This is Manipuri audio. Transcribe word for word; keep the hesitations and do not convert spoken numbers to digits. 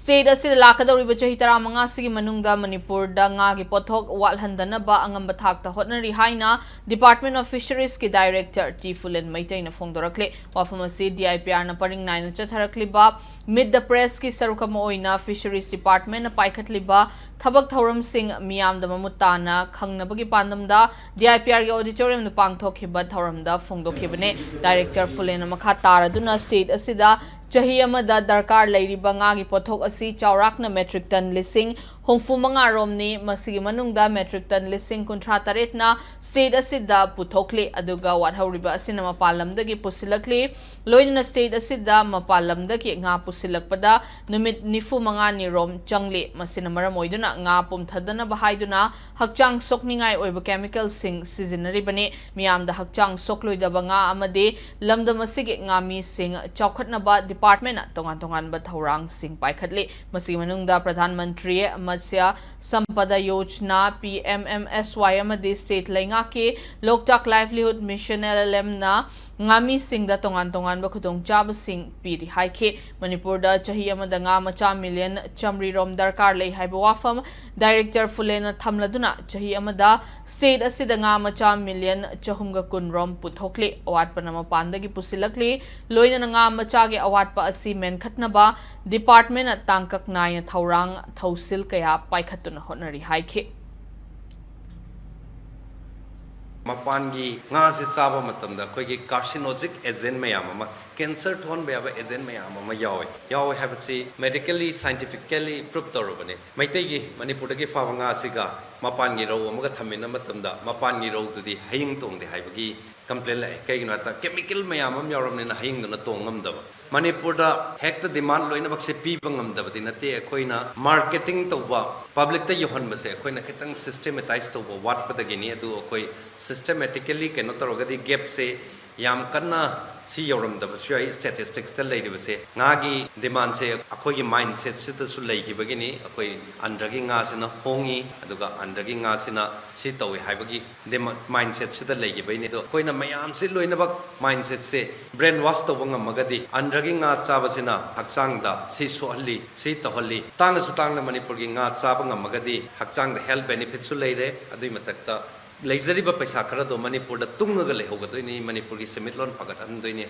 State ꯑꯁꯤꯗ ꯂꯥꯛꯀꯗꯧꯔꯤꯕ ꯆꯍꯤ ꯇꯔꯥꯃꯉꯥ ꯑꯁꯤꯒꯤ ꯃꯅꯨꯡꯗ ꯃꯅꯤꯄꯨꯔꯗ ꯉꯥꯒꯤ ꯄꯣꯠꯊꯣꯛ ꯋꯥꯠꯍꯟꯗꯅꯕ ꯑꯉꯝꯕ ꯊꯥꯛꯇ ꯍꯣꯠꯅꯔꯤ ꯍꯥꯏꯅ Department of Fisheries ꯀꯤ Director ꯇꯤ ꯐꯨꯂꯦꯟ ꯃꯩꯇꯩꯅ ꯐꯣꯡꯗꯣꯔꯛꯂꯤ꯫ ꯋꯥꯐꯝ ꯑꯁꯤ D I P R ꯅ ꯄꯔꯤꯡ ꯅꯥꯏꯅ ꯆꯠꯊꯔꯛꯂꯤꯕ Meet the Press ꯀꯤ ꯁꯔꯨꯛ ꯑꯃ ꯑꯣꯏꯅ Fisheries Department ꯅ ꯄꯥꯏꯈꯠꯂꯤꯕ ꯊꯕꯛ ꯊꯧꯔꯝꯁꯤꯡ ꯃꯤꯌꯥꯝꯗ ꯃꯃꯨꯠ ꯇꯥꯅ ꯈꯪꯅꯕꯒꯤ ꯄꯥꯟꯗꯝꯗ D I P R ꯒꯤ auditorium ꯗ ꯄꯥꯡꯊꯣꯛꯈꯤꯕ ꯊꯧꯔꯝꯗ ꯐꯣꯡꯗꯣꯛꯈꯤꯕꯅꯤ꯫ Director ꯐꯨꯂꯦꯟꯅ ꯃꯈꯥ ꯇꯥꯔꯗꯨꯅ state ꯑꯁꯤꯗ ꯆꯍꯤ ꯑꯃꯗ ꯗꯔꯀꯥꯔ ꯂꯩꯔꯤꯕ ꯉꯥꯒꯤ ꯄꯣꯠꯊꯣꯛ ꯑꯁꯤ ꯆꯥꯎꯔꯥꯛꯅ metric ton ꯂꯤꯁꯤꯡ ꯍꯨꯝꯐꯨ ꯃꯉꯥ ꯔꯣꯝꯅꯤ꯫ ꯃꯁꯤꯒꯤ ꯃꯅꯨꯡꯗ metric ton ꯂꯤꯁꯤꯡ ꯀꯨꯟꯊ꯭ꯔꯥ ꯇꯔꯦꯠꯅ state ꯑꯁꯤꯗ ꯄꯨꯊꯣꯛꯂꯤ, ꯑꯗꯨꯒ ꯋꯥꯠꯍꯧꯔꯤꯕ ꯑꯁꯤꯅ ꯃꯄꯥꯟ ꯂꯝꯗꯒꯤ ꯄꯨꯁꯤꯜꯂꯛꯂꯤ꯫ ꯂꯣꯏꯅꯅ state ꯑꯁꯤꯗ ꯃꯄꯥꯟ ꯂꯝꯗꯒꯤ ꯉꯥ ꯄꯨꯁꯤꯜꯂꯛꯄꯗ ꯅꯨꯃꯤꯠ ꯅꯤꯐꯨ ꯃꯉꯥꯅꯤ ꯔꯣꯝ ꯆꯪꯂꯤ꯫ ꯃꯁꯤꯅ ꯃꯔꯝ ꯑꯣꯏꯗꯨꯅ ꯉꯥ ꯄꯨꯝꯊꯗꯅꯕ ꯍꯥꯏꯗꯨꯅ ꯍꯛꯆꯥꯡ ꯁꯣꯛꯅꯤꯡꯉꯥꯏ ꯑꯣꯏꯕ chemical ꯁꯤꯡ ꯁꯤꯖꯤꯟꯅꯔꯤꯕꯅꯤ꯫ ꯃꯤꯌꯥꯝꯗ ꯍꯛꯆꯥꯡ ꯁꯣꯛꯂꯣꯏꯗꯕ ꯉꯥ ꯑꯃꯗꯤ ꯂꯝꯗꯝ ꯑꯁꯤꯒꯤ ꯉꯥꯃꯤꯁꯤꯡ ꯆꯥꯎꯈꯠꯅꯕ department ꯅ ꯇꯣꯉꯥꯟ ꯇꯣꯉꯥꯟꯕ ꯊꯧꯔꯥꯡꯁꯤꯡ ꯄꯥꯏꯈꯠꯂꯤ꯫ ꯃꯁꯤꯒꯤ ꯃꯅꯨꯡꯗ Pradhan Mantri Matsya ꯁꯝꯄꯗ Yojana, P M M S Y, ꯑꯃꯗꯤ state ꯂꯩꯉꯥꯛꯀꯤ Loktak Livelihood Mission, L L M, ꯅ ꯉꯥꯃꯤꯁꯤꯡꯗ ꯇꯣꯉꯥꯟ ꯇꯣꯉꯥꯟꯕ ꯈꯨꯗꯣꯡꯆꯥꯕꯁꯤꯡ ꯄꯤꯔꯤ ꯍꯥꯏꯈꯤ꯫ ꯃꯅꯤꯄꯨꯔꯗ ꯆꯍꯤ ꯑꯃꯗ ꯉꯥ ꯃꯆꯥ million ꯆꯥꯃꯔꯤ ꯔꯣꯝ ꯗꯔꯀꯥꯔ ꯂꯩ ꯍꯥꯏꯕ ꯋꯥꯐꯝ Director ꯐꯨꯂꯦꯟꯅ ꯊꯝꯂꯗꯨꯅ, ꯆꯍꯤ ꯑꯃꯗ state ꯑꯁꯤꯗ ꯉꯥ ꯃꯆꯥ million ꯆꯍꯨꯝꯒ ꯀꯨꯟ ꯔꯣꯝ ꯄꯨꯊꯣꯛꯂꯤ꯫ ꯑꯋꯥꯠꯄꯅ ꯃꯄꯥꯟꯗꯒꯤ ꯄꯨꯁꯤꯜꯂꯛꯂꯤ꯫ ꯂꯣꯏꯅꯅ ꯉꯥ ꯃꯆꯥꯒꯤ ꯑꯋꯥꯠꯄ ꯑꯁꯤ ꯃꯦꯟꯈꯠꯅꯕ department ꯅ ꯇꯥꯡꯀꯛ ꯅꯥꯏꯅ ꯊꯧꯔꯥꯡ ꯊꯧꯁꯤꯜ ꯀꯌꯥ ꯄꯥꯏꯈꯠꯇꯨꯅ ꯍꯣꯠꯅꯔꯤ ꯍꯥꯏꯈꯤ꯫ ꯃꯄꯥꯟꯒꯤ ꯉꯥꯁꯦ ꯆꯥꯕ ꯃꯇꯝꯗ ꯑꯩꯈꯣꯏꯒꯤ carcinogenic agent ꯃꯌꯥꯝ ꯑꯃ, cancer ꯊꯣꯛꯍꯟꯕ ꯌꯥꯕ agent ꯃꯌꯥꯝ ꯑꯃ ꯌꯥꯎꯋꯦ꯫ ꯌꯥꯎꯋꯦ ꯍꯥꯏꯕꯁꯤ medically, scientifically prove ꯇꯧꯔꯕꯅꯦ꯫ ꯃꯩꯇꯩꯒꯤ, ꯃꯅꯤꯄꯨꯔꯗꯒꯤ ꯐꯥꯕ ꯉꯥꯁꯤꯒ ꯃꯄꯥꯟꯒꯤ ꯔꯧ ꯑꯃꯒ ꯊꯝꯃꯤꯟꯅꯕ ꯃꯇꯝꯗ ꯃꯄꯥꯟꯒꯤ ꯔꯧꯗꯨꯗꯤ ꯍꯌꯤꯡ ꯇꯣꯡꯗꯦ ꯍꯥꯏꯕꯒꯤ complaint ꯂꯥꯛꯑꯦ꯫ ꯀꯩꯒꯤꯅꯣ ꯍꯥꯏꯕꯗ chemical ꯃꯌꯥꯝ ꯑꯃ ꯌꯥꯎꯔꯕꯅꯤꯅ ꯍꯌꯤꯡꯗꯨꯅ ꯇꯣꯡ ꯉꯝꯗꯕ꯫ ꯃꯅꯤꯄꯨꯔꯗ ꯍꯦꯛꯇ demand ꯂꯣꯏꯅꯃꯛꯁꯦ ꯄꯤꯕ ꯉꯝꯗꯕꯗꯤ ꯅꯠꯇꯦ꯫ ꯑꯩꯈꯣꯏꯅ marketing ꯇꯧꯕ, public ꯇ ꯌꯧꯍꯟꯕꯁꯦ ꯑꯩꯈꯣꯏꯅ ꯈꯤꯇꯪ systematize ꯇꯧꯕ ꯋꯥꯠꯄꯗꯒꯤꯅꯤ꯫ ꯑꯗꯨ ꯑꯩꯈꯣꯏ systematically ꯀꯩꯅꯣ ꯇꯧꯔꯒꯗꯤ gap ꯁꯦ ꯌꯥꯝ ꯀꯟꯅ ꯁꯤ ꯌꯧꯔꯝꯗꯕꯁꯨ ꯌꯥꯏ꯫ Statistics ꯇ ꯂꯩꯔꯤꯕꯁꯦ, ꯉꯥꯒꯤ demand ꯁꯦ ꯑꯩꯈꯣꯏꯒꯤ mindset ꯁꯤꯗꯁꯨ ꯂꯩꯈꯤꯕꯒꯤꯅꯤ꯫ ꯑꯩꯈꯣꯏ ꯑꯟꯗ꯭ꯔꯒꯤ ꯉꯥꯁꯤꯅ ꯍꯣꯡꯉꯤ, ꯑꯗꯨꯒ ꯑꯟꯗ꯭ꯔꯒꯤ ꯉꯥꯁꯤꯅ ꯁꯤ ꯇꯧꯏ ꯍꯥꯏꯕꯒꯤ demand, mindset ꯁꯤꯗ ꯂꯩꯈꯤꯕꯩꯅꯤ꯫ ꯑꯗꯣ ꯑꯩꯈꯣꯏꯅ ꯃꯌꯥꯝꯁꯤ ꯂꯣꯏꯅꯃꯛ mindset ꯁꯦ brain wash ꯇꯧꯕ ꯉꯝꯃꯒꯗꯤ, ꯑꯟꯗ꯭ꯔꯒꯤ ꯉꯥ ꯆꯥꯕꯁꯤꯅ ꯍꯛꯆꯥꯡꯗ ꯁꯤ ꯁꯣꯛꯍꯜꯂꯤ, ꯁꯤ ꯇꯧꯍꯜꯂꯤ, ꯇꯥꯡꯉꯁꯨ ꯇꯥꯡꯅ ꯃꯅꯤꯄꯨꯔꯒꯤ ꯉꯥ ꯆꯥꯕ ꯉꯝꯃꯒꯗꯤ ꯍꯛꯆꯥꯡꯗ health benefit ꯁꯨ ꯂꯩꯔꯦ꯫ ꯑꯗꯨꯒꯤ ꯃꯊꯛꯇ ꯂꯩꯖꯔꯤꯕ ꯄꯩꯁꯥ ꯈꯔꯗꯣ ꯃꯅꯤꯄꯨꯔꯗ ꯇꯨꯡꯉꯒ ꯂꯩꯍꯧꯒꯗꯣꯏꯅꯤ, ꯃꯅꯤꯄꯨꯔꯒꯤ ꯁꯦꯟꯃꯤꯠꯂꯣꯟ ꯐꯒꯠꯍꯟꯗꯣꯏꯅꯤ꯫